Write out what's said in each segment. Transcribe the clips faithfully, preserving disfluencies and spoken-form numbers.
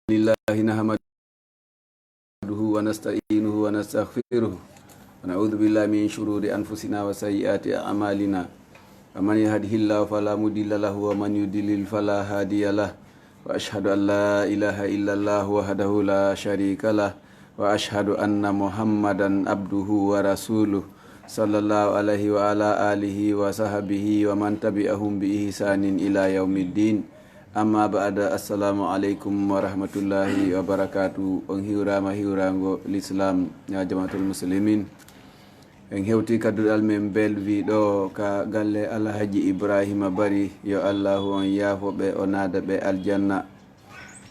لله نحمده ونستعينه ونستغفره، ونعوذ بالله من شرور أنفسنا وسيئات أعمالنا. ومن يهده الله فلا مضل له، ومن يضلل فلا هادي له. وأشهد أن لا إله إلا الله وحده لا شريك له، وأشهد أن محمدا عبده ورسوله، صلى الله عليه وعلى آله وصحبه ومن تبعهم بإحسان إلى يوم الدين. Amma ba'da, assalamu aleykum wa rahmatullahi wa barakaatu. On hiwraama hiwraango l'islam, ya jamaatul muslimin. En hewti ka duɗal men belwi ɗo ka galle Alhaji Ibrahima Bari, yo Allahu on yaafo ɓe, o naada ɓe aljanna.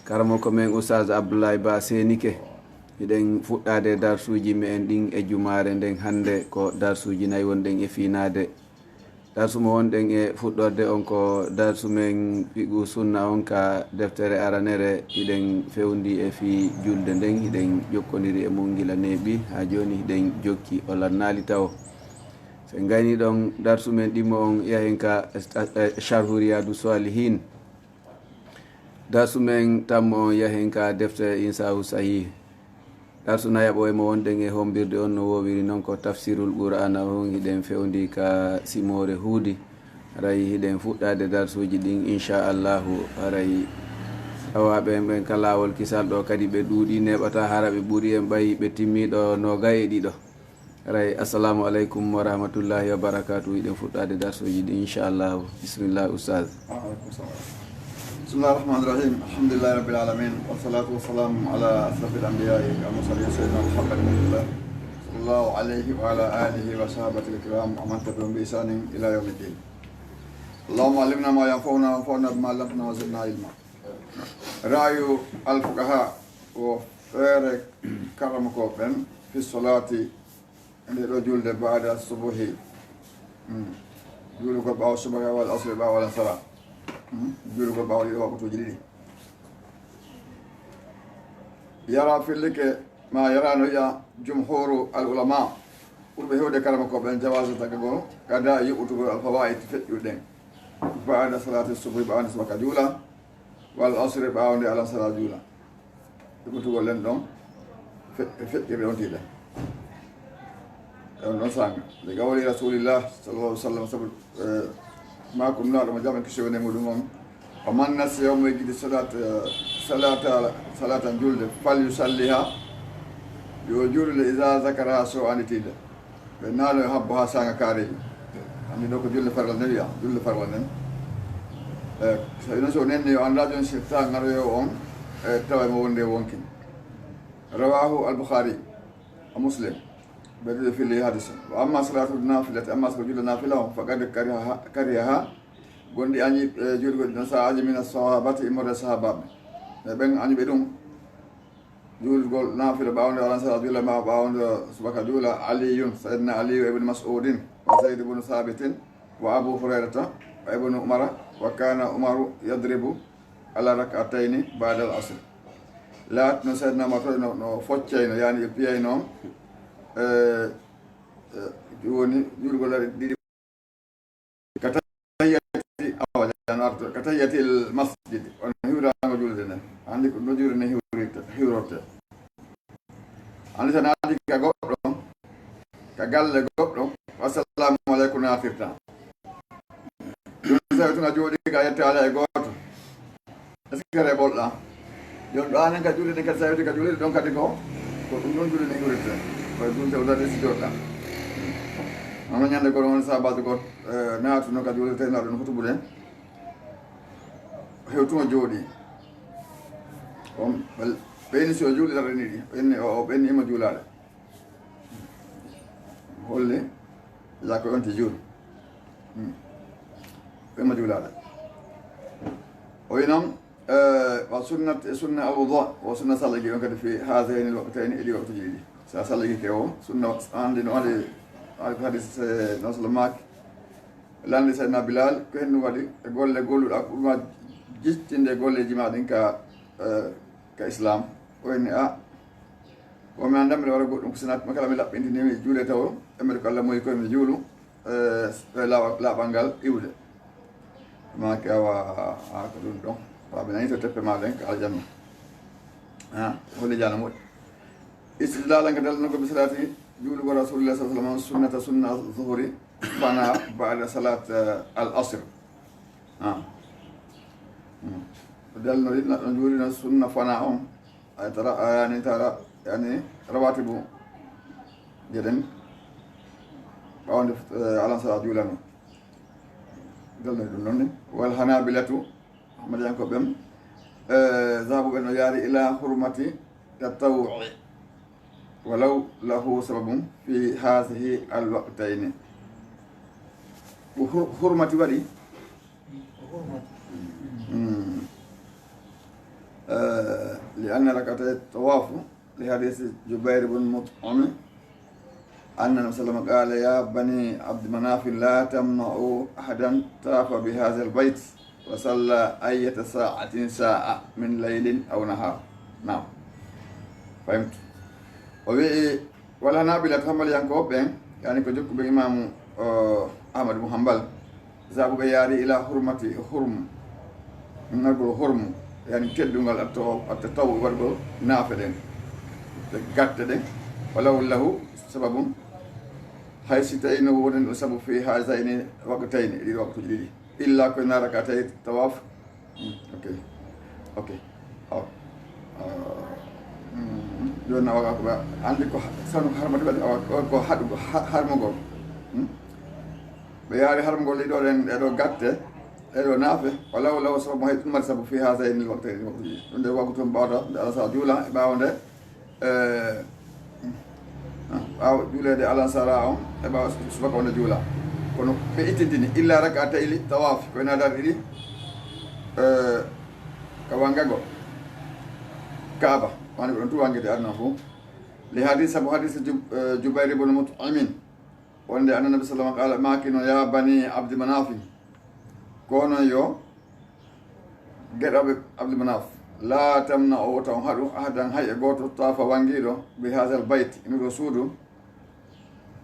Karamoko men Oustaz Abdoulaye Ba Senike, hiɗen fuɗɗaade darsuuji me'en ɗin e jumaare nden. Hannde ko darsuuji nayi wonɗen e fiinaade. Darsu mo wonɗen e fuɗɗorde on ko darsu men fiqhu sunna on ka deftere aranere, hiɗen fewndi e fii julde nden, hiɗen jokkondiri e mun gila neeɓi, haa jooni hiɗen jokki, o lannaali tawo. So en gayni ɗon, darsu men ɗimmo on yahen ka, eh, Sharhu Riyadu Salihin. Darsu men tammo on yahen ka deftere Insahu Sahih. Darsu nayaɓo e mo wonɗen e hombirde on no woowiri non ko tafsirul Qur'ana on, hiɗen fewndi ka simoore huudi. Haray hiɗen fuɗɗaade darsuuji ɗin, inchallahu. Haray tawaaɓe en ɓen ka laawol kisal ɗo kadi ɓe ɗuuɗi, neeɓata hara ɓe ɓuri en, ɓay ɓe timmi ɗo noogay e ɗiɗo. Haray, assalamu aleykum wa rahmatullahi wa barakaatu. Hiɗen fuɗɗaade darsuuji ɗin, inchallahu. Bismillah, Oustaz. وعليكم السلام. بسم الله الرحمن الرحيم. الحمد لله رب العالمين. والصلاة والسلام على أشرف الأنبياء والمرسلين سيدنا محمد رسول الله صلى الله عليه وعلى آله وصحابته الكرام ومن تبعهم بإحسان إلى يوم الدين. اللهم علمنا ما ينفعنا وانفعنا بما علمتنا وزدنا علما. رأي الفقهاء, ko feere karamokooɓe ɓen, في الصلاة, e nde ɗo julde, بعد الصبح. Hmm. Juulugol ɓaawo subaka, والعصر, ɓaawo alasara. Hmm. Juulugol ɓaawo ɗiɗo waqtuuji ɗiɗi. يرى, fillike, ما يرى, no yi'a, جمهور العلماء, ɓurɓe heewde karamokooɓe ɓen, جواز, tagagol, قضاء, yuɓɓutugol, الفوائت, feƴƴuɗe ɗen, بعد صلاة الصبح, ɓaawo nde subaka juula, والعصر, ɓaawo nde alasara juula. Ɗuɓɓutugol ɗen ɗon fe-, feƴƴirde on tiiɗe. E on ɗon saanga. لقول رسول الله صلى الله عليه وسلم, sabu, eh, maaku Nulaaɗo mo jam e kisiyee woni e muɗum on, ومن نسي, mo yejjiti, صلاة, صلاة, صلاة, julde, فليصلها, yo juulde, إذا ذكرها, so o anditiinde. Ɓe naano yo habbo haa saanga kaareejo. Anndi ɗo ko julde farla nden wi'a, julde farla nden. E, so ino so nenni yo annda jooni si taa ngaroyo on, e, tawa mo wonde wonkin. رواه البخاري ومسلم. Ɓe ɗiɗo fili hadis. وأما صلاة النافلة, amma so ko julde naafila on, فقد كرهها, كرهها, gonɗi añi, e, juulgol ɗi ɗon saaji من الصحابة, immorde e sahaabaaɓe. E ɓen añuɓe ɗum. Juulgol naafila ɓaawo nde alasara juula, ma ɓaawo nde subaka juula, علي, Sayyidina Ali, وابن مسعود, وزيد بن ثابت, وأبو هريرة, وابن عمر, وكان عمر يضرب على ركعتين بعد العصر. Laatno Sayyidina Umar to no, no foccayno, yani ɓe piyayno, e, e, woni juulgol ɗiɗi. كتحية, awa, jan arto, كتحية المسجد, on hiwraango julde nden. Anndi ko no julde nden hiwrirte, hiwrorte. Anndi so naati ka goɗɗo, ka galle goɗɗo, assalamu aleykum naatirta. Ɗum tawi tun a jooɗii ka yettaali e gooto. Est-ce que reɓolɗa? Jooni ɗo anen ka juulirde kadi, sa yewti ka juulirde ɗon kadi ko, ko ɗum ɗon juulirde hiwrirte. Ko e ɗum tewdade si joɗɗa. Hono ñande goɗo won sahabajo goto, eh, naatuno ka juulirde tawi naɗon hutubude. Hewtuno jooɗi. On ɓel-, ɓeyni si o juuli daraniɗi. Ɓeyni o, o ɓeyni ima juulaade. Holli, ya ko yonti juul. Hmm. Ɓe ma juulaade. O wi noon, eh, wa sunnat, e sunna alwudu, o sunna salligi on kadi fi haadayni alwaqtayni, e ɗi waqtuji ɗiɗi. Sa salligike o, sunna andi no andi, andi ko hadis, eh, no sallamaaki. Lande Seydina Bilal, ko hen ɗum waɗi, e golle golluɗa, ko ɗum waɗi jiccinde golleji ma ɗin ka, eh, ka Islam. O inni, a, Ko mi anndaa mbiɗa waɗa goɗɗum, ko sinaa mi kala mi laɓɓintinii juule tawo, e mbeɗa ko Allah moyi koye mi juulu, e, e laawa-, laaɓal ngal iwde. Maaki awa, a, ko ɗum ɗon. Wa ɓe nani to teppe ma ɗen ka aljanna. Ah, holi jana moƴƴi. Istidlalan ka dalilno ko bi salati juulugol Rasulullah sallallahu alaihi wasallam sunnata sunna zuhri fana ba'da salat, eh, al asr. Ah. Hmm. Dalilno ɗin, no juulino sunna fana on. Ay tara, yani tara, yani rawatibu. Jeɗen. Ɓawde, eh, alan sala juulano. Dalilno ɗum noon ni. Wal hanabilatu. Ahmadiyankoɓe ɓen, eh, zahabu ɓe no yaari ila hurmati tatawwu'i walaw lahu sababun fi hazihi alwaqtayni. Ko hur-, hurmati waɗi? Mm. Eh, li anna rakatay tawafu لحديث جبير بن مطعم أن النبي صلى الله عليه وسلم قال: "يا بني عبد مناف، لا تمنعوا أحدا طاف بهذا البيت وصلى أية ساعة شاء من ليل أو نهار." نعم. فهمت. O wi'i, wal Hanabila, Hanbaliyankooɓe ɓen, yani ko jokkuɓe Imaamu, o, Ahmad ibn Hanbal, zahabu ɓe yaari ila hurmati hurmu, ngargol hurmu, yani teddungal atta-, attatawwu, waɗgol naafe ɗen, gatte ɗen, walaw lahu sababun, hay si tawi no wonen ɗum sabu fi hazayni waqtayni, e ɗiɗo waqtuji ɗiɗi, illa ko na rakatay tawaf. Hmm, ok. Ok. Awa. Ah, hmm, joni awa ko ɓe andi ko ha-, sanu harmata ɓe, awa ko, ko haɗugol, ha-, harmugol. Hmm? Ɓe yaari harmugol ɗiɗo ɗen, ɗeɗo gatte, ɗeɗo naafe, walaw law sababu hay ɗum mari sabu fi hazayni waqtayni, waqtuji. Ɗum nde waqtu on ɓawata, nde Alasara juula, e ɓawo nde, eh, ɓawo juulede Alasara on, e ɓawo subaka on nde juula. Kono ɓe ittintini, illa rak'atayli tawaf, ko ena dar ɗiɗi, eh, ka wangagol Kaaba, wani ko ɗon tu wangede aduna fof. Li hadis, sabu hadis Jub-, eh, Jubayr ibn Mut'imin. Wonde Annabi sallallahu alaihi wasallam qala, maaki no, "Ya bani Abdi Manafin." Ko onon yo geɗoɓe Abdi Manaf. "La tamna'u, wota on haɗu, ahadan, hay e gooto, tafa wangiiɗo, bi hazal bayt, e nduɗo suudu.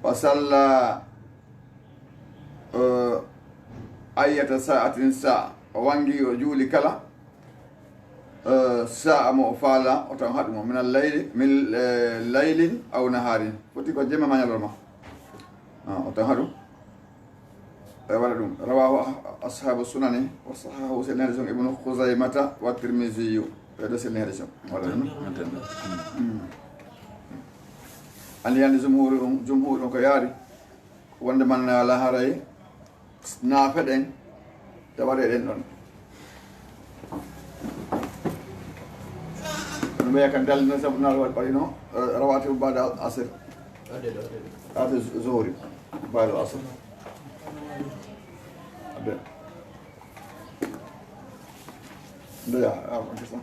Wa salla, eh, ayyata sa'atin sa'a." O wangi, o juuli kala, eh, sa'a mo o faala, o tan haɗu mo. Minal layli, min, eh, laylin aw naharin. Foti ko jemma ma ñalorma. Ah, o tan haɗu. E waɗa ɗum. Rawahu ah-, ashabu sunani, wa sahahu, selni hadis on Ibnu Khuzaymata wa Tirmiziyu. Ɓe ɗo selni hadis on. Waɗa ɗum. Mm. Andi, andi jumhur on, jumhur on ko yaari. Wonde man ala haray naafe ɗen, te waɗe ɗen ɗon. Kono mbiya kan dalil no sabu naal waɗ-, waɗino, eh, rawatibu ba'da asr. Ade zuhuri, ba'da asr. Ade. Ndeya, ah, ok, ça.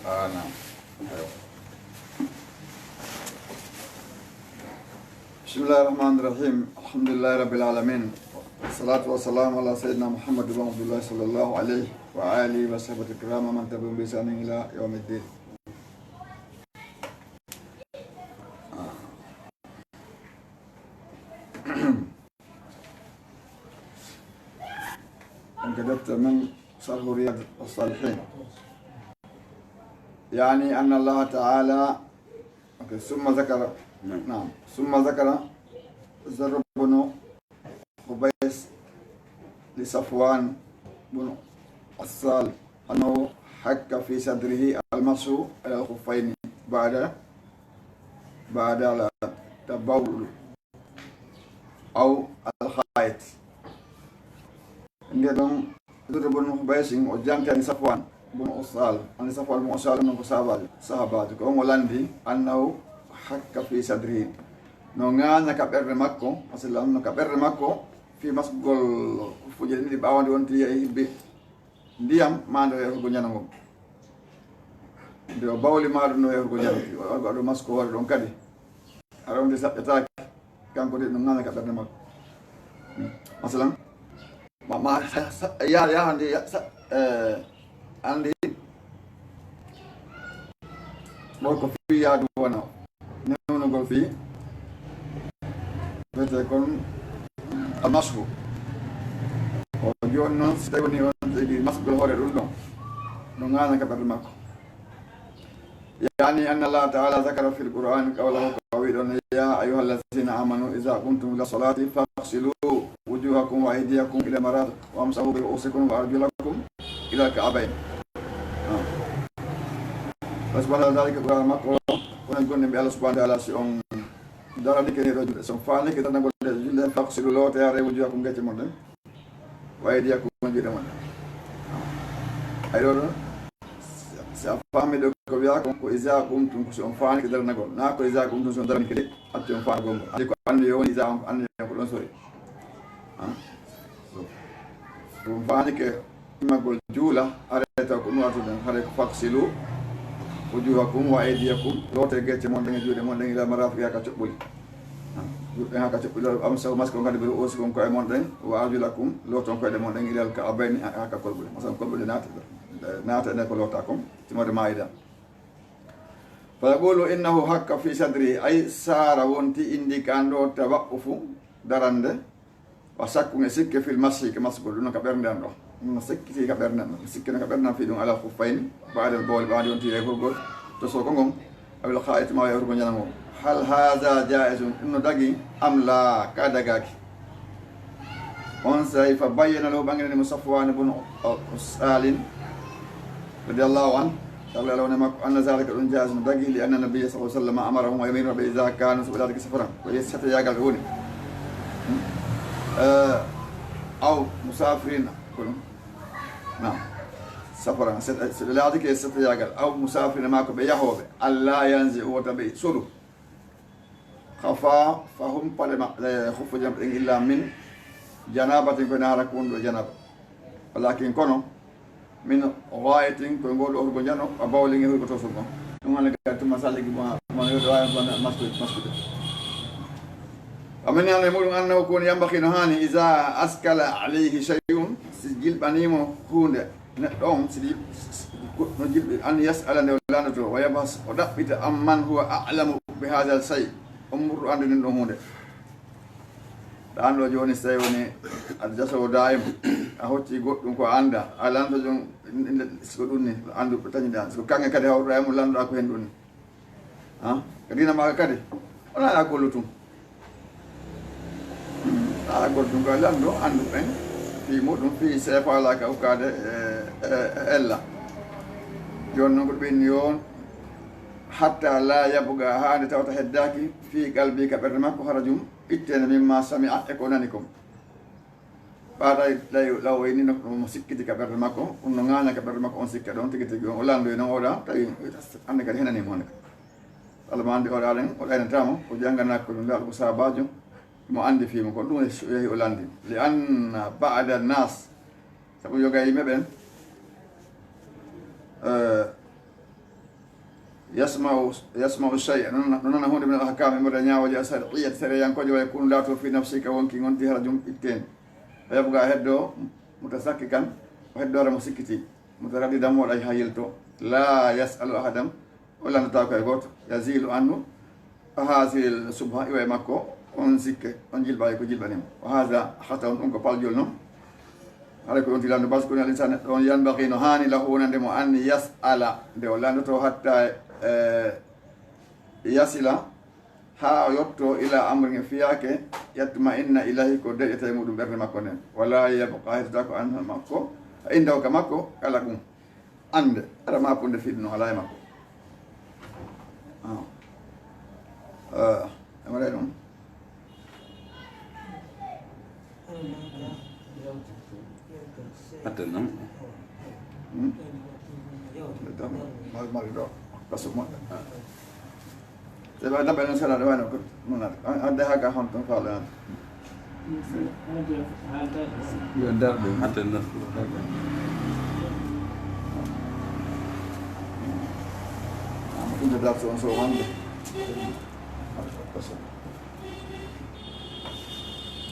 Ah, naam. Aywa. بسم الله الرحمن الرحيم. الحمد لله رب العالمين. والصلاة والسلام على سيدنا محمد بن عبد الله صلى الله عليه وآله وصحبه الكرام ومن تبعهم بإحسان إلى يوم الدين. Ɗum ko defte men Sarhu Riyad Salihin. Yani anna Allaha ta'ala, ok, summa zakara, naam, summa zakara Zarr ibn Hubays li Safwan ibn Assal annahu hakka fi sadrihi al-mashu ala al-khuffayni ba'da, ba'da al-tabawwul aw al-gha'it. Nde ɗon, Zurr bun Hubaysin o jantani Safwan bun Usal. Andi Safwan bun Usal non ko sahabajo, sahabajo. Ko on o landi, annahu hakka fi sadrihi. No ŋaaña ka ɓernde makko, masalan, no ka ɓernde makko, fi masgol kufuje ɗiɗi ɓaawo nde wonti yehi hibbi ndiyam, ma nde o yahugo njanagol. Nde o bawli ma ɗum no yahugo njanti, o waɗi ɗo masko hoore ɗon kadi. Haɗa wonde saɗɗetaaki. Kanko de, no ŋaana ka ɓernde makko. Hmm. Masalan, ma, ma, sa, sa, ya, ya, hande, ya, sa, eh, andi, ɓoy ko fii yaadu wona, newnugol fii, wiyetee kon almashu. O jooni noon, si tawi woni on tigi masgol hoore ɗum ɗon, no ŋaana ka ɓernde makko. يعني أن الله تعالى ذكر في القرآن قوله ko o wi'i ɗon, يا أيها الذين آمنوا إذا قمتم إلى الصلاة فاغسلوا وجوهكم وأيديكم إلى المرافق وامسحوا برؤوسكم وأرجلكم إلى الكعبين. Ah. Allah subhanahu wa ta'ala, ko Qur'an makko, onon gomɗinɓe Allah subhanahu wa ta'ala, si on daranike ɗo julde, si on faanike darnagol ɗe julde, فاغسلوا, lootoyee, وجوهكم, gecce mon ɗen, وأيديكم, juuɗe mon ɗen. Ay ɗo ɗon, si a faami ɗo ko wiyaa kon, ko إذا قمتم, ko si on faanike darnagol. Naa ko إذا قمتم, si on daranike de, accu on faanagol ngol. Andi ko anniye woni, إذا on ko anniye ko ɗon sori. Ah? So, si on faanike immagol juula, haray taw ko ɗum waɗata ɗum, haray ko فاغسلوا وجوهكم وأيديكم, lootoyee gecce mon ɗen e juuɗe mon ɗen, إلى المرافق, haa ka coɓɓuli. Juuɗe haa ka coɓɓuli, وامسحوا, maskon kadi, برؤوسكم, ko'e mon ɗen, وأرجلكم, looton koyɗe mon ɗen, إلى الكعبين, haa ka kolɓule. Masalan, kolɓule naata, naata ne ko loota kon, timode maayida. فيقول إنه حك في صدره, ay saara wonti indi kan ɗo توقف, darande, وشك, e sikke, في المسح, ka masgol, ɗum no ka ɓernde an ɗo. Ɗum no sikkiti ka ɓernde an ɗo. Sikke no ka ɓernde an fii ɗum على الخفين بعد البول, ɓaade on tiye hurgol, to soko ngon, أو الغائط, maa e hurgol njanango. هل هذا جائز, ɗum no dagi, أم لا, ka dagaaki. Onsay, فبين له, ɓanginani mo Safwan bun Usal, رضي الله عنه, Alla e laawol makko, أن ذلك, ɗum جائز, no dagi, لأن النبي صلى الله عليه وسلم أمرهم, o yamiri ɓe, إذا كانوا, si ɓe laatike safaran, ko settoyaagal ɓe woni. Eh, أو مسافرين, ko ɗum. Naam. Safaran, set-, si ɓe laatike settoyaagal, أو مسافرين, maa ko ɓe yahooɓe, ألا ينزعوا, wota ɓe soru. خفافهم, paɗe maɓɓe, eh, خفوفهم ɗen, إلا من جنابة, ko hinaa hara ko wonɗo janaba. ولكن, kono, من غائط, ko e ngol ɗo hurgo njano, وبول, e hurgo toso ngon. Ɗum woni ka tuma saligi mo, mo yo ɗo waawi kon maskude, maskude. ومن الأمر, e muɗum, أنه, ko woni, ينبغي, no haani, إذا أثقل عليه شيء, si jilɓanii mo huunde, neɗɗo on, si jil-, si, si, no jilɓi, أن يسأل, nde o lanndotoo, ويبحث, o ɗaɓɓita, عمن هو أعلم بهذا الشيء, on ɓurɗo anndude nden ɗon huunde. Ɗa anndo jooni, si tawi woni aɗa jasoo daayima, a hocci goɗɗum ko a anndaa, a lanndoo jooni, inde, si ko ɗum ni, anndu ko tañi-ɗaa, si ko kaŋŋe kadi hawruɗaa e mum, lanndo-ɗaa ko heen ɗum ni. Ha? Ka diina maa kadi, wonaa a gollu tun. A gollu tun, ko a lanndo, anndu ɓen, fii muɗum, fii seefaala ka ukkaade e, e, e ella. Jooni noon ko ɗum ɓenni on, حتى لا يبقى, haa nde tawata heddaaki, في قلبه, ka ɓernde makko, حرج, itteende, مما سمع, e ko nani kon. Ɓaata law, law o inni no, no mo sikkiti ka ɓernde makko, ɗum no ŋaana ka ɓernde makko, on sikka ɗon tigi tigi on, o lanndo e non oɗa, tawi annde kadi henani mo hannde. Allah ma anndi oɗa ɗen, o ɗaynata mo, o jannganaa ko ɗum laal ko saabaajo, mo anndi fii mo, kono ɗum o yahi o lanndi. لأن بعض الناس, sabu yoga yimɓe ɓen, eh, يسمع، يسمع الشيء, no nana, no nana huunde من الأحكام, immorde e ñaawooje, الشرعية, sariyankooje, ويكون, laato, في نفسه, ka wonki ngon, حرج, itteende. فيبقى, heddo, متشككا, o heddoore mo sikkiti, مترددا, mo waɗa hayyilto, لا يسأل أحدا, o lanndotaako e gooto, يزيل عنه هذه الشبهة, iwa e makko on sikke, on jilɓaaji ko jilɓanii mo. وهذا خطأ, ɗum ko paljol non. Haray ko yonti lanndo, بل كون الإنسان, neɗɗo on, ينبغي, no haani, له, wonande mo, أن يسأل, nde o lanndotoo, حتى, eh, يصل, haa o yottoo, إلى أمر, fiyaake, يطمئن إليه, ko deƴata e muɗum ɓernde makko nden. ولا يبقى, heddotaako, عنه, makko, عنده, ka makko, قلق, annde, ara ma punde fiɗi no alaa e makko. Ah. Eh, e waɗay ɗum. Atten non. Hmm? Mari, mari ɗo. Kaso moƴƴo. Ah. Te ɓe ɗaɓɓe non sala ɗo wano ko non. An, an de haka hon ton faala. Yo darɗe. Atten non. Am ɗum de darto on so wonde. Kaso.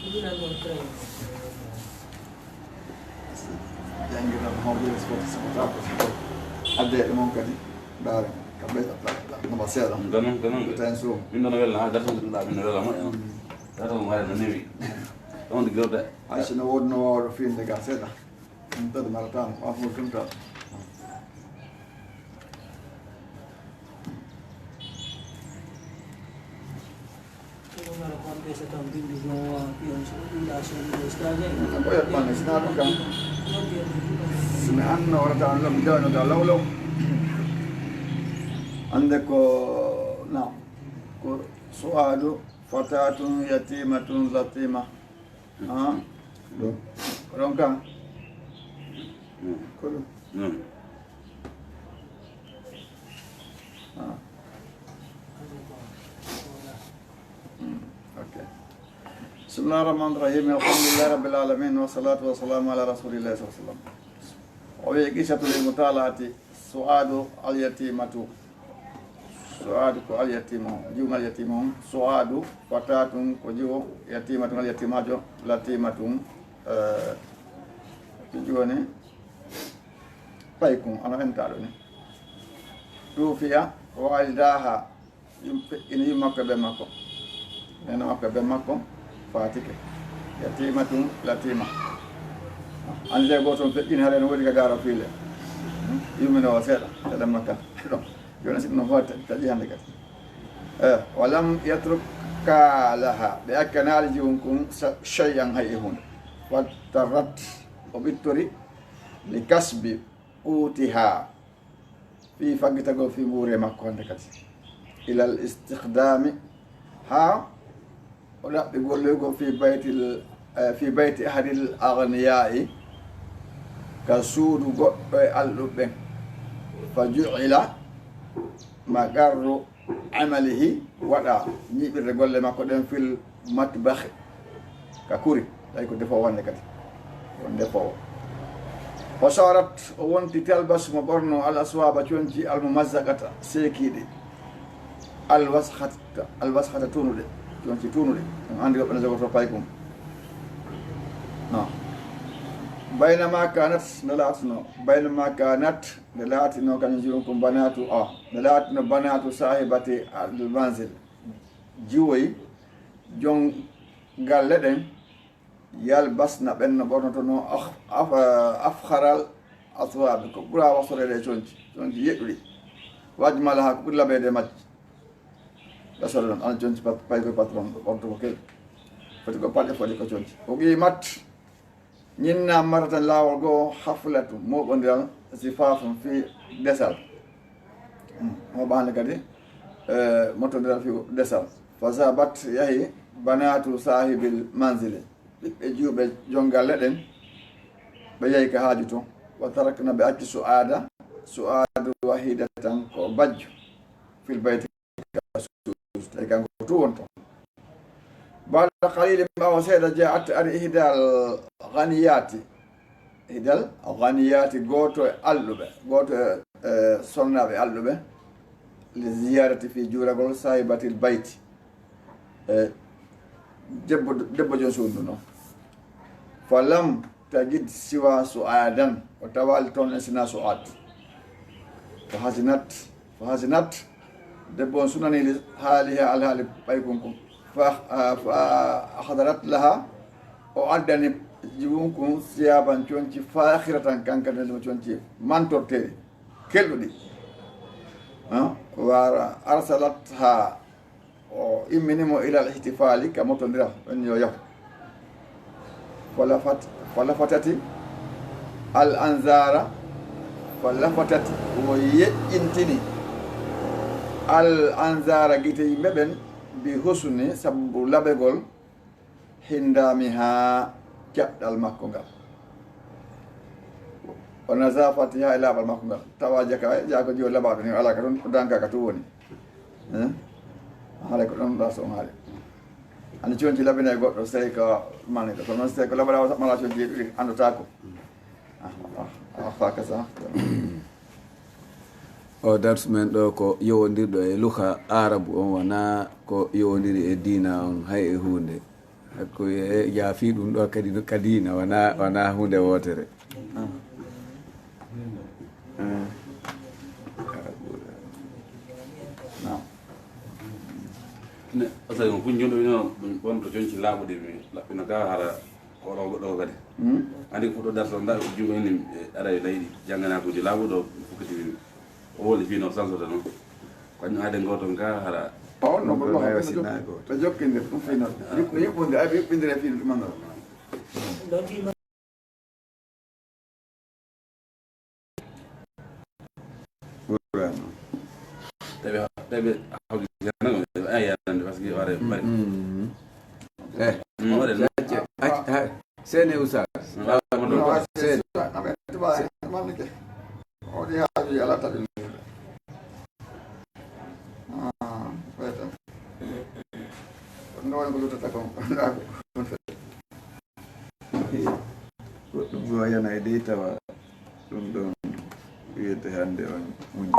Janngiral mawɓe respecte sama tako siko. Adde e mon kadi. Ndaare. Kamɓe no ba seeɗa. Ganon, ganon. Tan so. Min ɗon welna, ha darto ɗum ɗa, min welna moƴƴa. Darto mo haare no newi. Ɗon de gerde. Hay so no woodno waawɗo fiinde ga seeɗa. Ɗum tawde mara tan, ko afo ɗum tan. Ko yoɓɓande, sina ɗum kam. Si mi anno warata an lomi jawno ga lawlaw. Ande ko, na, ko su'adu fatatun yatimatun latima. Ah, ɗum. Ko ɗon ka? Ko ɗum. Ah. Mm, ok. Bismillahi rahmani rahim. Alhamdulillahi rabbil alamin. Wa salatu wa salamu ala rasulillahi sallallahu alaihi wasallam. O wi'i qissatul mutalaati su'adu al yatimatu. Su'adu ko al yatima on, jiwma al yatima on. Su'adu fatatun ko jiwo, yatimatun al yatimajo, latimatun, eh, ko jiwoni paykun, ano entaɗo ni. Tufiya walidaha, yum-, ina yumma ko be makko. Nena makko be makko, fatike. Yatimatun, latima. Ande goto on feƴƴini hare no woni ka garo file. Yumino o seeɗa, seeɗa makka. Ɗon. Joni si ɗum no hoore ta-, taƴi hannde kadi. Eh, walam yatruk kalaha, ɓe akkanaali jiwun kun sa-, shay'an hay e hunde. Wattarrat, o ɓittori, li kasbi qutiha, fii faggitagol fii nguure makko hannde kadi. Ilal istiqdami, haa o ɗaɓɓi gollirgol fii baytil, eh, fii bayti ahadil agniyaa'i, ka suudu goɗɗo e alɗuɓe ɓen. Fa ju'ila maqarru amalihi, waɗa ñiiɓirde golle makko ɗen fil matbahi, ka kuri, tawi ko defoowo hannde kadi. Ko defoowo. Fa sarat, o wonti talbas mo ɓorno al aswaba conci al mumazzaqata seekiiɗi. Al waskhata, al waskhata tuunuɗe, conci tuunuɗe. On anndi woɓɓe no jogotoo paykun. No. Baynama kanat, nde laatno. Baynama kanat, nde laatino kañum jiwun kun banatu, a, nde laatino banatu sahibati al manzil. Jiwoy jon galle ɗen, yalbasna ɓen no ɓornotono af-, af-, afkharal aswabi, ko ɓura wasoreede e conci, conci yeɗɗuɗi. Wajmalaha, ko ɓuri labeede e majji. Gasore ɗon, ana conci pat-, pay koye patron, ɓornoto ko kel. Foti ko paɗe, foti ko conci. O qimat, ñinna maratan laawol goo, haflatu, mooɓondiral, zifafun fii desal. Hmm, mooɓaande kadi, eh, mooɓondiral fii desal. Fa zahabat, yahi, banatu sahibil manzili. Ɓiɓɓe jiwɓe jon galle ɗen, ɓe yahi ka haaju ton. Wa tarakna, ɓe acci Su'aada, Su'aadu wahidatan, ko bajjo, fil bayti, ka suudu, tawi kanko tu won ton. Ba'da qalilin, ɓaawo seeɗa, ja'at, ari, ihdal ghaniyati, ihdal ghaniyati, gooto e alɗuɓe, gooto e, e sonnaaɓe alɗuɓe, li ziyarati, fii juuragol, sahibatil bayti, e debbo, debbo jon suudu ndun. Falam tajid siwa Su'adan, o tawaali ton e sina Su'ad. Fa hazinat, fa hazinat, debbo on sunani li haaliha, alhaali paykun kun. Fa, ah, fa ahdarat laha, o addani jiwun kun siyaban conci fakhiratan, kanka ɗum conci mantorteeɗi, kelɗuɗi. Ah, wa arsalatha, o immini mo ilal ihtifali, ka mooɓondiral, on yo yahu. Falafat-, falafatati al anzara, falafatati, o yeƴƴintini al anzara, gite yimɓe ɓen, bi husni, sababu labegol, hindamiha, caɗɗal makko ngal. O nazafatiha, e laaɓal makko ngal. Tawa jaka, jako jiwo laɓaaɗo ni, alaa ka ton, ko danka ka tu woni. Eh? Haray ko ɗon ɗa so on haali. Ani conci labinay goɗɗo, sey ko mani ko. Kono sey ko labanaama saɓɓanaa conci ɗiɗi, anndotaako. Ah, ah, ah, fa kasa. O darsu men ɗo ko yowondirɗo e luka aarabu on, wonaa ko yowondiri e diina on hay e huunde. Ko e, e, jaafi ɗum ɗo kadi, kadi na wana, wana huunde wootere. Naam. Ne, asali mo kun jondo ino, ɗum ɗon to jonci laaɓude mi, laɓɓina ka hara ko ɗo goɗɗo ko kadi. Hmm? Andi ko ɗo darto nda ko jugo ni, e, ara e leydi, jangana ko di laaɓuɗo, fukkati mi. O woni fino sanso tan. Ko ni ade ngoto nga hara. O no ko Ɗo ma nayo ko sinago. Ɓe jokkinde ɗum fino. Yuɓɓinde, yuɓɓinde, ay yuɓɓindire fino ɗum andal. Ɓurano. Tawi, tawi hawdi janngo, ay yarande, parce que ware bari. Mm. Eh, Mm. Ware acce, acce, ha, sene oustaz. Mm. Ah, non, non, c'est, c'est, non, mais tu vois, c'est, man ke. O di haaju ala tabi. Ah, weta. No wani ko lutata kon. Goɗɗum goo yana e dey tawa ɗum ɗon wiyete hannde on muñi.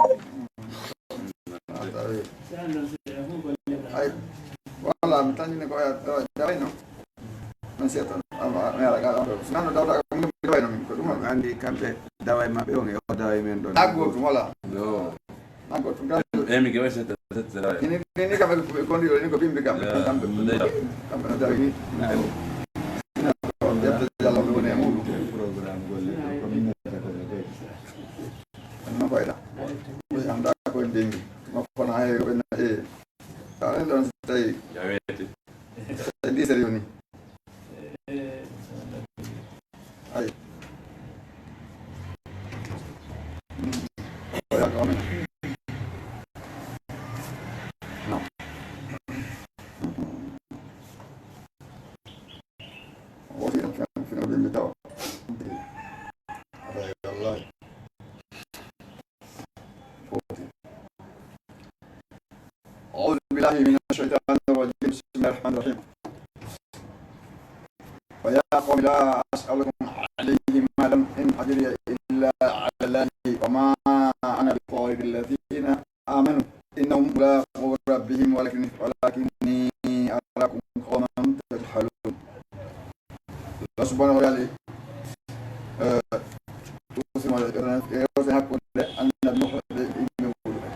Ay, voilà, mi tanni ko ya, ya, ya, no. Non, c'est un, ah, ah, mais regarde, on peut, sinon, on doit, on doit, on doit, on doit, on doit, on doit. Anndi kamɓe dawa e maɓɓe on e o dawa e men ɗon. Naggo, voilà. Yo. Naggo, ɗum tan. Emi ke wasa ta, ta, ta, ta. Ini, ini kamɓe ko, ko ndi, ini ko bimbi kamɓe. Ya, kamɓe, ndeyla. Kamɓe no dawi ni. Nayo. Ina ko ƴetta Jallo ɓe woni e muɗum. Programme golle ko, ko min nata ko no dey. No fayda. Ko anda ko dengi. Mo fana e, ko na e. Tawa ɗon so tawi. Ya weeti. So tawi dix heures yoni. Ay. Oya ko amen. No. Woti no kan fino bimbi taw. Ay, wallahi. أعوذ بالله من الشيطان الرجيم. بسم الله الرحمن الرحيم. ويا قوم لا أسألكم عليه مالا إن أجري إلا على الله وما أنا بطارد الذين آمنوا إنهم ملاقو ربهم ولكن، ولكني أراكم قوما تجهلون. Allah subhanahu wa ta'ala, eh, ɗum sima rewte hakkunde Annabi Nuh e yimɓe muɗum.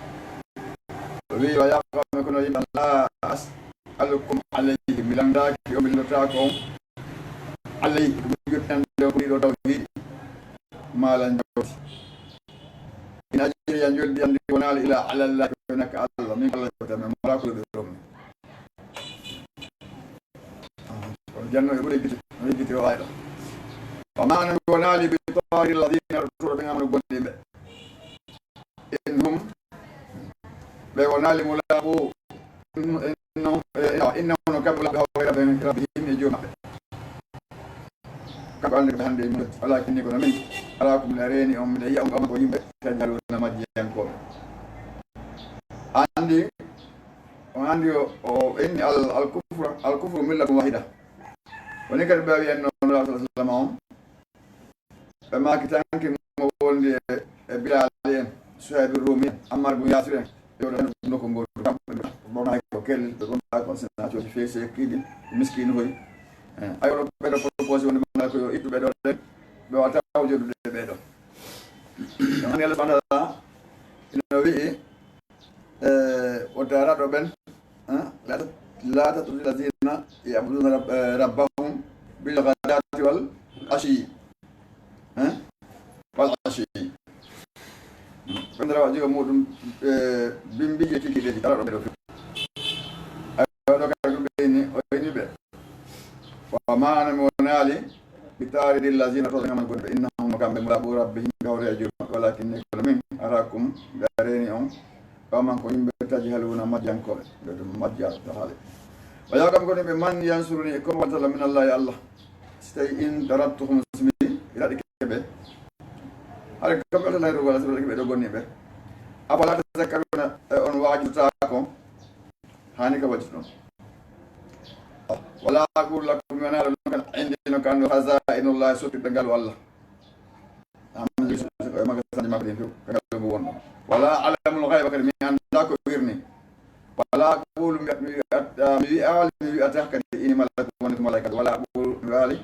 O wi'i, "Wa ya qawmi, kono yimɓe, la as'alukum alayhi, mi landaaki on, mi landotaako on, alayhi, ko mi jottande on ko ɗiɗo tawhiidi, maalan jawdi. In ajriya, njoldi an ndi wonaali ila ala Allah, ko nak Allah, min Allah jawta, mi mara ko ɗo ɗum." Kono janno e ɓuri gite, no yiggiti o ayɗo. Wa ma ana mi wonaali bi taaridi alladina, ruttuɗo ɓe ngamano gonɗi ɓe. In hum, ɓe wonaali mulaqu, innahum, eh, innahum no kamɓe mulaqu hawre rabbi, rabbihim e joom maɓɓe. Kamɓe ande ɓe hande e mum, walakinni kono min, arakum, miɗa reeni on, miɗa yiya on, kama ko yimɓe, tajhaluna majjiyankooɓe. Andi, On anndi o, o inni al, al kufra, al kufru millatun wahida. Woni kadi ɓe wiyan noon Rasul sallallahu alaihi wasallam on. Ɓe maaki tanke mo wondi e, e Bilal en, Suhayb Rumi en, Ammar bun Yasir en. Yo ɗan ɗum nokku ngol kam, ɓe ɓornaaki ko kelli, ɓe gonɗaa ko sena cooci feese kiidi, miskiinu hoy. Eh, ay wala ɓe ɗo proposé wonde manda ko yo ittu ɓe ɗo ɗen, ɓe wata o joɗude ɓe ɗo. Ɗum anndi Allah subhanahu wa ta'ala ina wi'i, Eh, o daaraɗo ɓen, eh, la tat-, la tatrudi alladhina ya'buduna rabb-, eh, rabbahum bil ghadati wal ashi. Eh? Wal ashi. Ɓen rawa jiga muɗum, eh, bimbiiji e kikiiɗeeji kala ɗo ɓe ɗo fi. Ay, ɗo kala ɗum ɓe ni, o ini ɓe. Wa ma ana mi wonaali, bi taaridi allazina, to ɓe ngamani gonɓe, innahum no kamɓe mulaqu rabbihim, ɓe hawre e joom maɓɓe, walakinni kono min, arakum, ɓe reeni on, qawman ko yimɓe tajhaluna majjankooɓe, ɓe ɗum majja to haale. Wa ya qawmi kono ɓe man yansuruni, ko mo wallata min Allahi Allah. Si tawi in tarattuhum, si mi raɗike ɓe. Hara kamɓe wallata Allahi ɗo wala si mi raɗike ɓe ɗo gonni ɓe. Afala tazakkaruna, e on waajutaa ko? Hani ka waɗi ɗon. Wala aqulu lakum, mi wona ɗon kan indi no kan hazainullah, sottirɗe ngal Allah. Amma Yusuf ko e magasin makko ɗin fof, ka ngal ngu wonno. Wala alamul ghaiba, kadi mi annda ko wirni. Wala aqulu, mi, mi wi'at-, mi wi'aali, mi wi'ata kadi inni malakun, woni ko malaika, wala aqulu, mi waali,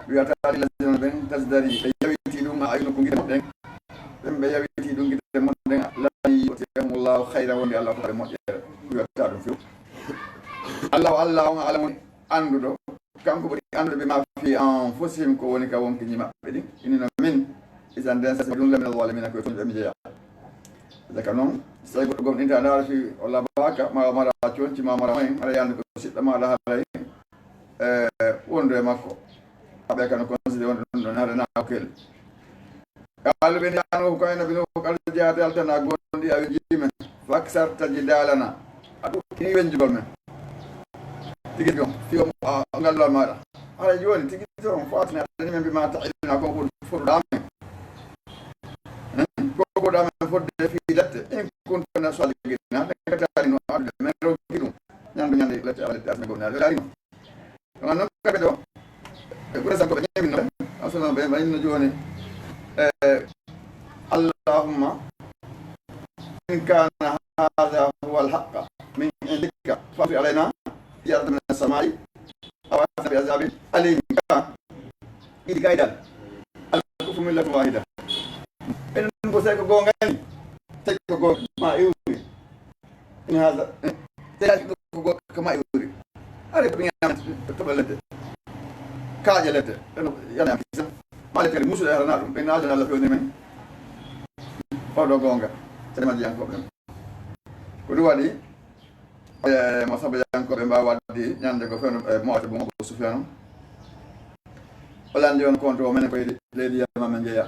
mi wi'ata lillazina, ɓen tazdari, ɓe yawiti ɗum, a ayunukum, gite mon ɗen, ɓen ɓe yawiti ɗum, gite mon ɗen, lan yu'tiyahumullahu khayran, wonde Allah ko ɓe moƴƴere, mi wi'ata ɗum few. Allahu, Allah on, a'lamu, annduɗo, kanko ɓuri anndude, bima fi anfusihim, ko woni ka wonkiiji maɓɓe ɗin. Innino min, idan nden sasi, ɗum lamina zalimina, ko e tooñuɓe mi jeyaa. Jaka noon, so tawi goɗɗo gomɗinta, ndaara fi o labaaka, ma o mara conci, ma o mara moyen, hara yande ko siɗɗo maaɗa, haray, e, wondu e makko. Aɓe kano considéré wonde ɗum ɗon, hara na o kel. Qaalu, ɓe njaano ko kayna bino ko kala jeyaade altana gondi awe jimen. Faksarta jidalana. A ɗuɗɗini wenjugol men. Tigi ɗum, fiyo, a, ngal lol maɗa. Hara jooni, tigi to on fatina, ɗani men bi ma ta'iduna, ko ko fotuɗa men. Hein? Ko ko da men fodde fi latte. In kunta na sadiqina, ne ka tari no adu men ro kidu. Nyandu nyande latte, ala latte, asme gomna, latte, ɗum noon, kamɓe ɗo, e ɓura sanko ɓe ñemino, asuna ɓe wayno jooni, e, allahumma, in kana hadha huwa alhaqqa min indika, fa amtir alayna hijaratan min assamai, aw atina bi azabin alim. Ka, idi kaydal, al kufru millatun wahida. Enen ɗum ko sey ko goonga ni, sey ko goonga, ma iwri. Ina haala, eh, teyaaji ɗo ko go-, ko maɓɓe wuri. Ari ko ɓe ñaama toɓa ledde. Kaaƴe ledde. Ɗum yana kisa. Ma le kadi musude harana ɗum. Ɓe naajo Allah fewni men. Oɗo goonga. Sey majji yanko ɓen. Ko ɗum waɗi, eh, mo sabayankoɓe mbawa waɗde ñande ko fewno, eh, mo ata bum Abu Sufyan. O landi on konto o menen koye leydi Yaman men jeeya.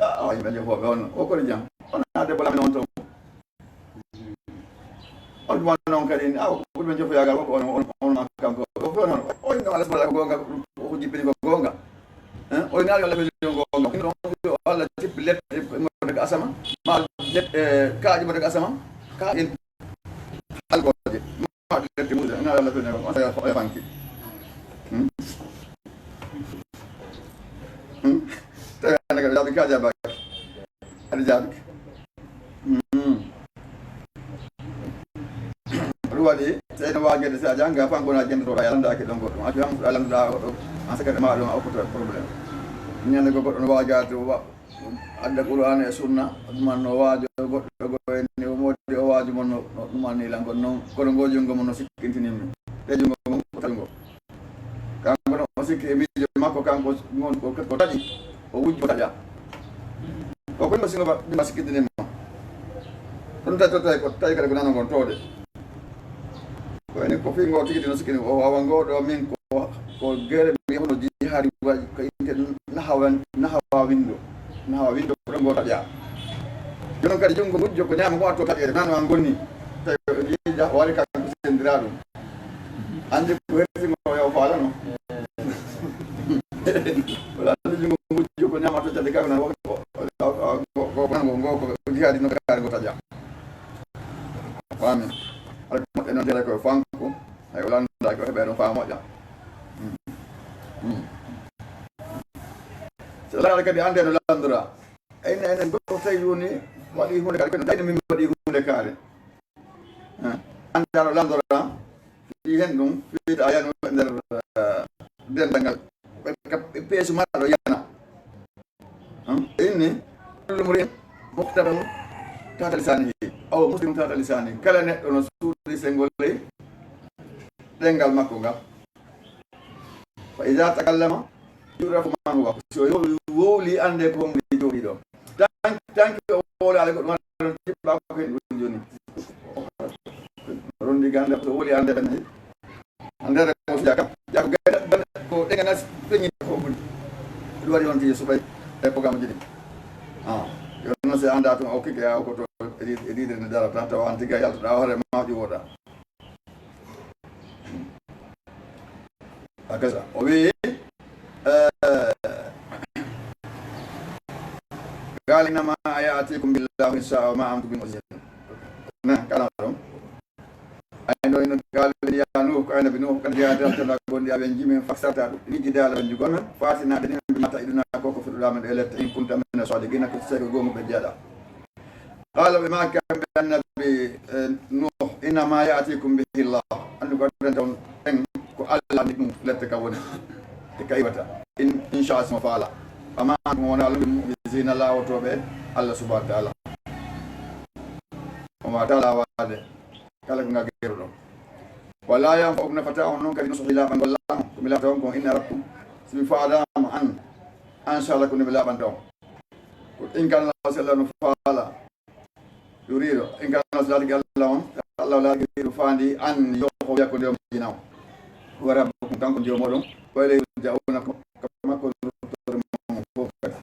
Ah, awa yimɓe jofooɓe on, o kori jam. On haa debbo lamin on to. On tuma noon kadi, aw, ɓurɓe jofoyaagal fof ko on, on, on ma kanko. O fof noon, o inno Allah subhanahu ko goonga, ko jippini ko goonga. Hein? O inno Allah ko goonga. Inno Allah tippi lette mo daga asama, ma lette, eh, kaaƴe mo daga asama, kaaƴe alkooje. Ma lette mo, inno Allah ko goonga, on sa o fanki. Hmm? Hmm? Tawi hannde kadi, jaabi ka jaabaaki. Aɗa jaabi. Hmm. Ɗum waɗi, tawi no waagede, si a jannga, fan kono a janndoto, a landaaki ɗon goɗɗum. A cuwan a landuɗa o ɗo, an sakata ma ɗum, a okkoto problème. Ñande ko goɗɗo no waajaade, wa-, adda Qur'aana e Sunna, ɗuman no waajo goɗɗo ko en ni, o moodi o waaju mon no, no ɗuman ni lan kon noon, kono ngo junngo mon no sikkintinimmi. Ɗe junngo mon ko tawi ngo. Kanko no o sikki e miijo makko, kanko ngon ko, ko taƴi, o wujji ko taƴa. O ko ɗum singo ba, ɗum sikkitini mo. Ɗum taƴi to tawi ko, tawi kadi ko nano ngon toode. Ko ene ko fi ngo tigi tino sikkini o wawa ngo ɗo min ko, ko gere mi hono jihaadi waɗi ko inte nahawan, nahawa windo. Nahawa windo ko ɗum ngo taƴa. Jonon kadi junngo wujjo ko ñaama ko watto taƴede, nano an gonni. Tawi o yiida wari kanko sendira ɗum. Anndi ko herti ngo yo faalano. Wala anndi junngo ngujjo ko ñaama to jande kanko nan ko, ko, ko, ko, ko, ko, ko jihaadi no kaari ngo taƴa. Faami. Ala ko moƴƴe noon tele ko fanko. Hay wala anndi ko heɓe ɗon faa moƴƴa. Hmm. Hmm. So lalaade kadi annde no lanndora. Enen, enen goɗɗo tawi woni waɗi huunde kadi, kono tawi min waɗi huunde kaari. Eh, anndaano lanndora, fii hen ɗum, fii a yano e nder, eh, denndangal, ɓe, ɓe, ɓe peesu maɗa ɗo yana. Hmm? Inni, kullu mri'in muqtadarun tahta lisanihi, aw muslimun tahta lisanihi. Kala neɗɗo no suuɗi sengo ley ɗemngal makko ngal. Fa iza takallama, yu'rafu man huwa. So yo-, wowli, annde ko hombo jooɗii ɗo. Tan-, tanki o wowlaali goɗɗum, haɗa ɗon jiɓɓa ko hen ɗum jooni. Rondi gande, so wowli, annde tan. Annde ko fiya kam. Yaa ko ganda, ganda ko ɗen nas peñi ko buri. Ɗum waɗi on tigi subay e programme ji ɗi. Ah, yo non se anda tun o kike ya ko to e ɗi-, e ɗiɗi ne darata, tawa an tigi a yaltoɗa hoore ma ƴuwoɗa. Hakaza. O wi'i, eh, قال إنما يأتيكم بالله إن شاء وما أنتم بمعجزين. Na, kala ɗon. Ay, no, no, قال يا نوح, ko ay nabi Nuh, قد جاءت رسالتنا, gondi awen jimen, فاكثرت, ɗi jidala ɓen jugol men, فأتنا, ɓe ɗin, بما تعدنا, ko ko fuɗɗuɗa men e lette, إن كنت من الصادقين, ko sey ko goomuɓe jeeɗa. Qaala ɓe maaki kamɓe annabi, eh, Nuh, "Innamaa ya'tiikum bihi Llaah." Anndu ko addanata on ɗen, faala. Wa ma antum, wonaa lon bi mu'jizina, laawotooɓe Allah subhanahu wa ta'ala. On waawataa laawaade kala ko ngal geeruɗon. Wala yanfa'ukum, nafataa on non kadi nusuhi, laaɓangol am, ko mi laaɓanta on kon, in aradtu, si mi faalaama an, an sha Allah ko mi laaɓanta on. Ko in kana Allah, si Allah no faala, yuriiɗo, in kana Allah, si laatike Allah on, Allah laatike yuriiɗo faandi an, yo ko wiya ko nde o majjina on. Wa rabbukum, kanko Joomi mooɗon, wa ilayhi turja'una, ko ka makko ruttoore mon fof kadi.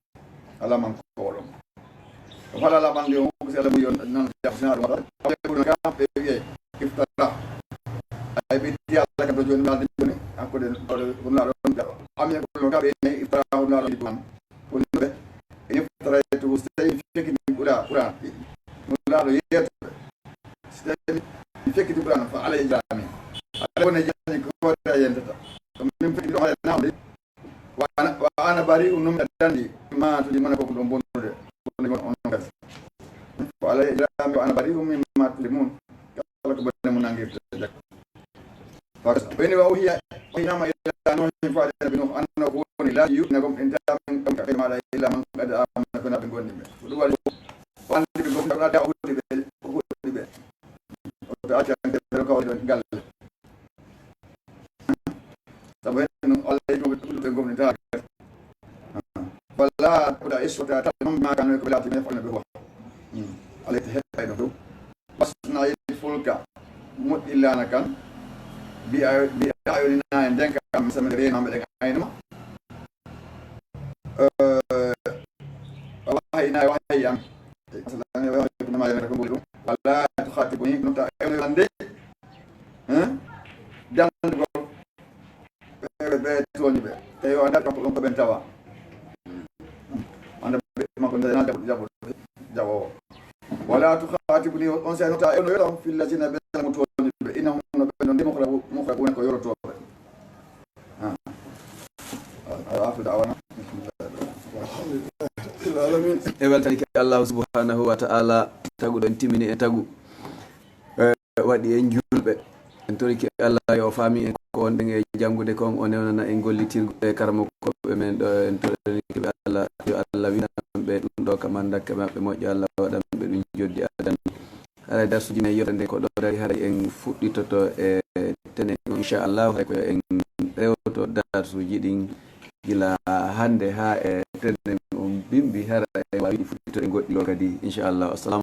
Alaa man ko oɗon. Ko faala laaɓande on, ko si Allah wi'i on nan jam sina ɗum waɗa. Aw yaquluna, kam ɓe wi'ay, iftara. Ay ɓe itti Allah kam to jooni, ɓe haaldi jooni, hakkude ɗo, ɗo, ko nulaaɗo on jaɓa. Am yaquluna, kam ɓe wi'ay, iftara, ko nulaaɗo on jaɓa. Ko nulaaɓe, in iftaraytuhu, si tawi mi fekkiti Qur'an, Qur'an, nulaaɗo yeetuɓe. Si tawi mi fekkiti Qur'an, fa alayya ijrami. Aɗa wona jani ko hoore a yentata. Ko min fekkiti ɗo hoore nawde. Wa ana, wa ana bari'un, non mi dandi, mimma tujrimuna, ko ɗon bonnude, bonnude on, on kadi. Fa alayya ijrami wa ana bari'un mimma tujrimun. Kala ko bonde mun nangirta jakka. Fa kasta. Ɓe ni wa uhiya, wahyinama ila Nuhin, faade Nabi Nuh, annahu ko woni la yu'minu, gomɗinta min qawmika, gaɗa maaɗa, illa man qad amana, ko wonaa ɓe gondi ɓe. Ko ɗum waɗi o andi ɓe gomɗinta, o ɗaɗa o huɗi ɓe, o huɗi ɓe. O taati an kadi o kawri ɗon galle. Sabu hen ɗum Allah yiɗi ko ɓe gomɗinta. Wala taɓda iswata taɓa non ma kanu ko ɓe laati men fana ɓe huwa. Hmm. Allah yiɗi heɓɓay ɗum ɗum. Wasna'il fulka, moƴƴi laana kan. Bi a-, bi a'yunina, e nden ka am, sama reeno am, eɗen aynuma. Eh, wa wahyina, e wahayi am. Wala tukhatibuni, non ta ewno hande. Hein? Dandugol. Ɓe, ɓe, ɓe tooñi ɓe. Tawi o anndaa ko ɗum ko ɓen tawa. Annda ɓe makko nde na jaɓo, jaɓo, jaɓo. Wala tukhatibuni, on sey no ta ewno yo fil lazina, ɓe mo tooñi ɓe. Innahum, no ɓe non de mukhrabuna, ko yorotooɓe. Ah. Wa akhiru da'wana. E weltanike Allah subhanahu wa ta'ala, taguɗo en, timmini en tagu. Eh, waɗi en julɓe. En torike Allah yo faami en ko wonɗen e janngude kon, o newnana en gollitirgol e karamokooɓe men ɗo. En toranike ɓe Allah, yo Allah winan ɓe ɗum ɗo ka mandakke maɓɓe moƴƴo, Allah waɗan ɓe ɗum joddi adan. Haray darsuuji men yewtere nde ko ɗo dari, haray en fuɗɗitoto e tenen on, inchallah, haray ko en rewto darsuuji ɗin gila hannde haa e tenen on bimbi, haray en waawi fuɗɗitoto e goɗɗi ɗo kadi, inchallah. Assalamu